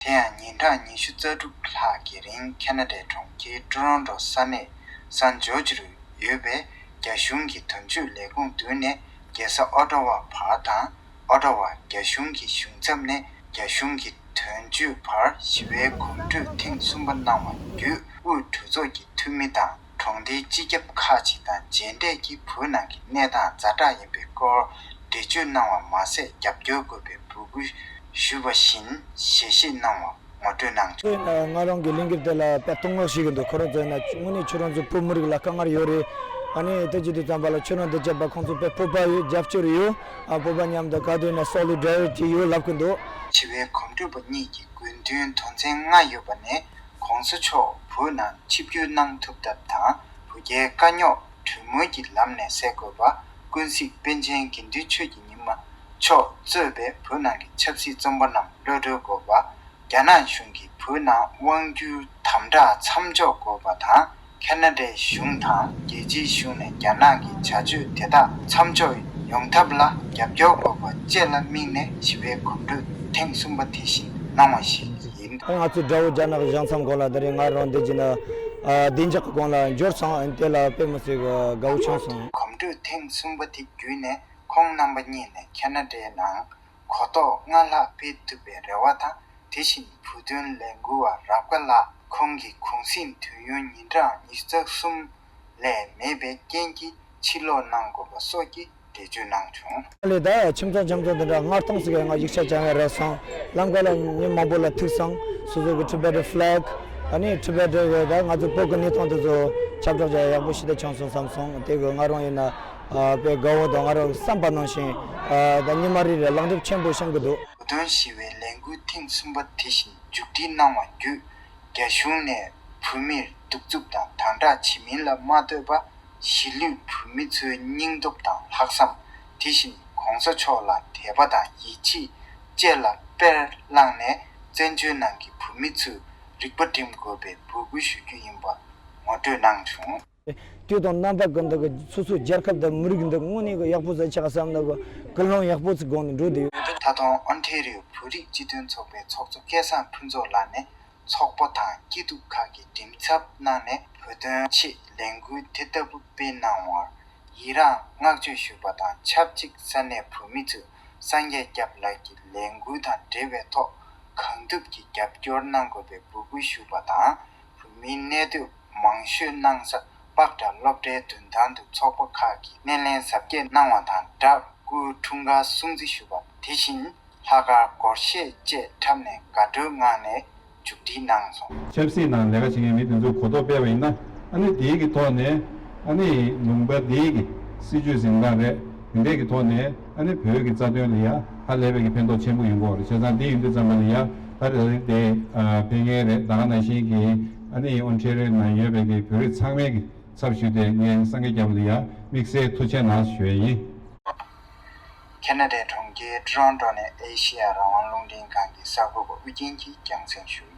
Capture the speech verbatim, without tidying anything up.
དེ་ཡང་ཉིན་གྲངས་ཉི་ཤུ་རྩ་དྲུག་ལྷག་གི་རིང་ཁེ་ན་ཌའི་གྲོང་ཁྱེར་ཀྲོ་རོན་ཀྲོ་ས་གནས་སན་ཇོརྗ་རུ་ཡོད་པའི་རྒྱ་གཞུང་གི་དོན་གཅོད་ལས་ཁུངས་མདུན་ནས་རྒྱལ་ས་ཨོ་ཊ་ཝ་བར་དང་། ཨོ་ཊ་ཝ་རྒྱ་གཞུང་གི་གཞུང་ཚབ་ནས་རྒྱ་གཞུང་གི་དོན་གཅོད་བར་ཞི་བའི་གོམ་བགྲོད་ཐེངས་གསུམ་པ་གནང་བ་བརྒྱུད། དབུས་གྲོས་ཚོགས་ཀྱི་འཐུས་མི་དང་། གྲོང་སྡེའི་སྤྱི་ཁྱབ་ཁག་ཅིག་དང་མཇལ་འཕྲད་ཀྱིས་བོད་ནང་གི་གནས་སྟངས་ཛ་དྲག་ཡིན་པའི་སྐོར་འགྲེལ་བརྗོད་གནང་བ་མ་ཟད། རྒྱབ་སྐྱོར་དགོས་པའི་འབོད་སྐུལ་ཞུས་པ་བཞིན་ཞལ་བཞེས་གནང་བ་ངོ་སྤྲོད་གནང་བྱུང་། ང་རང་གི་ལས་འགུལ་དེ་ལ་དཔེ་དོ་སྣང་བྱེད་ཀྱི་འདུག་ཁོ་རང་ཚོ་ཡིན་ན་དངོས་གནས་ཁྱོད་རང་ཚོ་བོད་མི་རིགས་ལ་དཀའ་ངལ་ཡོད་རེད། ཨ་ནི་དེ་བྱེད་དུས་ཙམ་པ་ལ་ཁྱོད་རང་འདི་བྱེད་པ་ཁོང་ཚོ་དཔེ་སྤོབས་པ་ཡོད། རྒྱབ་སྐྱོར་ཡོད། ཨ་བོད་པ་མཉམ་དུ་ག་དུས་ན་སོ་ལི་ཌེ་རི་ཊི་ཡོད་ལབ་ཀྱི་འདུག་ཞི་བའི་གོམ་བགྲོད་པ་གཉིས་ཀྱི་དགོས་འདུན་དོན་ཚན་ལྔ་ཡོད་པ་ནས། གོང་ས་མཆོག་བོད་ནང་ཆིབས་བསྒྱུར་གནང་ཐུབ་ཐབས་དང་། བོད་རྒྱའི་དཀའ་རྙོག་གྲོས་མོལ་གྱི་ལམ་ནས་སེལ་དགོས་པ། ཀུན་གཟིགས་པཎ་ཆེན་དགེ་འདུན་ཆོས་ཀྱི་ཉི་མ་མཆོག་གཙོས་པའི་བོད་ནང་གི་ཆབ་སྲིད་བཙོན་པ་རྣམས་གློད་གྲོལ་དགོས་པ། རྒྱ་ནག་གཞུང་གིས་བོད་ནང་དབང་བསྒྱུར་དམ་དྲག་མཚམས་འཇོག་དགོས་པ་དང་། ཁེ་ན་ཌའི་གཞུང་དང་རྒྱལ་སྤྱིའི་གཞུང་ནས་རྒྱ་ནག་གི་བྱ་སྤྱོད་དེ་དག་མཚམས་འཇོག་ཡོང་ཐབས་ལ་རྒྱབ་སྐྱོར་དགོས་པ་བཅས་ལ་དམིགས་ནས་ཞི་བའི་གོམ་བགྲོད་ཐེངས་གསུམ་པ་དེ་བཞིན་གནང་བ་ཞིག་ཡིན། ང་ཚོ་དགྲ་བོ་རྒྱ་ནག་གཞུང་མཚམས་གོང་ལ་དེ་རིང་ང་རང་འདི་བྱས་ན་བདེ་འཇགས་ཀྱི་གོང་ལ་འབྱོར་སོང་། དེ་ལ་དཔེ་མི་སྲིད་དགའ་བོ་བྱུང་སོང་། གོམ་བགྲོད་ཐེངས་གསུམ་པ་དེ་བརྒྱུད་ནས་ཁོང་རྣམ་པ་གཉིས་ནས་ཁེ་ན་ཌའི་ནང་གོ་རྟོགས་སྔར་ལྷག་སྤེལ་ཐུབ་པའི་རེ་བ་དང་། དེ་བཞིན་བོད་དོན་ལས་འགུལ་བ་རབ་དགའ་ལགས་ཁོང་གི་གུང་གསེང་དུས་ཡུན་ཉིན་གྲངས་ཉི་ཤུ་རྩ་གསུམ་ལས་མེད་པའི་རྐྱེན་གྱིས་ཕྱིར་ལོག་གནང་དགོས་པ་སོགས་ཀྱི་འགྲེལ་བརྗོད་གནང་བྱུང་། ལས་ད་ཁྱིམ་ཚང་ཁྱིམ་ཚང་དེ་འདྲ་སྔར་སྟོང་ཟིག་གི་ང་ཡིག་ཆ་སྦྱང་ཡ་རག་སོང་། ལམ་ཁ་ལ་མི་མང་པོ་ལ་ཐུག་སོང་། སོ་སོ་གི་Tibetan flag ཨ་ནི་Tibetan གི་ད་ང་ཚོ་བོད་ཀྱི་གནས་སྟངས་དེ་ཚོ་ཁྱབ་བསྒྲགས་བྱ་ཡ་ཡག་པོ་ཞེ་དྲག་བྱུང་སོང་བསམ་སོང་། དེ་གི་ང་རང་ཡིན་ན་ཨ་དཔེ་དགའ་བོ་དང་ང་རང་བསམ་པ་ནང་བཞིན་ཨ་ད་ཉི་མ་རེ་རེ་ལེགས་འགྲུབ་ཆེན་པོ་བྱུང་གི་འདུག་བོད་དོན་ཞི་བའི་ལས་འགུལ་ཐེངས་གསུམ་པ་དེ་བཞིན་མཇུག་སྒྲིལ་གནང་བ་བརྒྱུད། རྒྱ་གཞུང་ནས་བོད་མིར་གདུག་རྩུབ་དང་དམ་དྲག་བྱེད་མིན་ལ་མ་ལྟོས་པར་གཞིས་ལུས་བོད་མི་ཚོའི་སྙིང་སྟོབས་དང་ལྷག་བསམ། དེ་བཞིན་གོང་ས་མཆོག་ལ་དད་པ་དང་ཡིད་ཆེས་བཅས་ལ་དཔེར་བླངས་ནས་བཙན་བྱོལ་ནང་གི་བོད་མི་ཚོས་རིག་པ་སྒྲིམ་དགོས་པའི་འབོད་སྐུལ་ཞུ་རྒྱུ་ཡིན་པ་ངོ་སྤྲོད་གནང་བྱུང་། དུས་དང་རྣམ་པ་ཀུན་ཏུ་གི་སོ་སོའི་རྒྱལ་ཁབ་དང་མི་རིགས་འདི་དངོས་གནས་ཀྱི་ཡག་པོ་ཟིག་ཆགས་བསམ་ན་གི་ཀུན་སློང་ཡག་པོ་ཟིག་སྒོ་ནས་འགྲོ་བསྡད་ཡོད། ད་དུང་ཨོན་ཊེ་རི་ཡོ་བོད་རིགས་སྤྱི་མཐུན་ཚོགས་པའི་ཚོགས་གཙོ་སྐལ་བཟང་ཕུན་ཚོགས་ལགས་ནས་ཚོགས་པ་དང་སྐྱིད་སྡུག་ཁག་གི་མགྲིན་ཚབ་གནང་ནས་བོད་དོན་ཆེད་ལས་འགུལ་དེ་ལྟ་བུ་སྤེལ་གནང་བར་ཡི་རངས་བསྔགས་བརྗོད་ཞུས་པ་དང་ཆབས་ཅིག་ས་གནས་བོད་མི་ཚོས་སངས་རྒྱས་སྐྱབས་ལགས་ཀྱི་ལས་འགུལ་དང་འབྲེལ་བའི་ཐོག་གང་ཐུབ་ཀྱིས་རྒྱབ་སྐྱོར་གནང་དགོས་པའི་འབོད་སྐུལ་ཞུས་པ་དང་། བོད་མིའི་གནས་སྡོད་མང་ཤོས་གནང་ས་པག་ཌ་སློབ་གྲྭའི་མདུན་ཐང་དུ་ཚོགས་པ་ཁག་གིས་སྣེ་ལེན་གཟབ་རྒྱས་གནང་བ་དང་སྦྲགས་སྐུའི་འཁྲུངས་སྐར་སྲུང་བརྩི་ཞུས་པ། དེ་བཞིན་ལྷག་དཀར་སྒོར་གཞས་བཅས་འཁྲབ་ནས་དགའ་སྤྲོའི་ངང་ནས་མཇུག་སྒྲིལ་གནང་སོང་། ཆབ་སྲིད་ནང་ལས་ཀ་བྱེད་མཁན་མི་དེ་ཚོས་གོ་རྟོགས་སྤེལ་བ་ཡིན་ན། ཨ་ནི་དེའི་གི་ཐོག་ནས་ཨ་ནི་ལུང་པ་དེའི་གི་སྲིད་ཇུས་འཛིན་སྟངས་རེད། དེ་འདྲས་ཀྱི་ཐོག་ནས་ཨ་ནི་བོད་ཀྱི་རྩ་དོན་ལ་ཡ་ཧ་ལས་པའི་གི་ཕན་ཐོགས་ཆེན་པོ་ཡོང་གི་ཡོད་རེད། བྱས་ཙང་དེ་ཡིན་དུས་ཙམ་པ་ལ་ཡ་ད་རེ་རེ་དེ་ཕན་ངེས་རེད། ད་ག་ནང་བཞིན་གྱི་ཨ་ནི་ཨོན་ཊེ་རི་ཡོ་ནང་ཡོད་པའི་གི་བོད་རིགས་ཚང་མའི་གི་ཚབ་ཞུས་ཏེ་ངས་སངས་རྒྱས་སྐྱབས་ལ་ཡ་དམིགས་བསལ་ཐུགས་ཆེ་གནང་ཞུ་ཡ་ཡིན། ཁེ་ན་ཌའི་གྲོང་ཁྱེར་ཊོ་རོན་ཊོ་ནས་ཨེ་ཤེ་ཡ་རང་དབང་རླུང་འཕྲིན་ཁང་གི་གསར་འགོད་པ་ཨུ་རྒྱན་གྱིས་རྒྱང་སྲིང་ཞུས།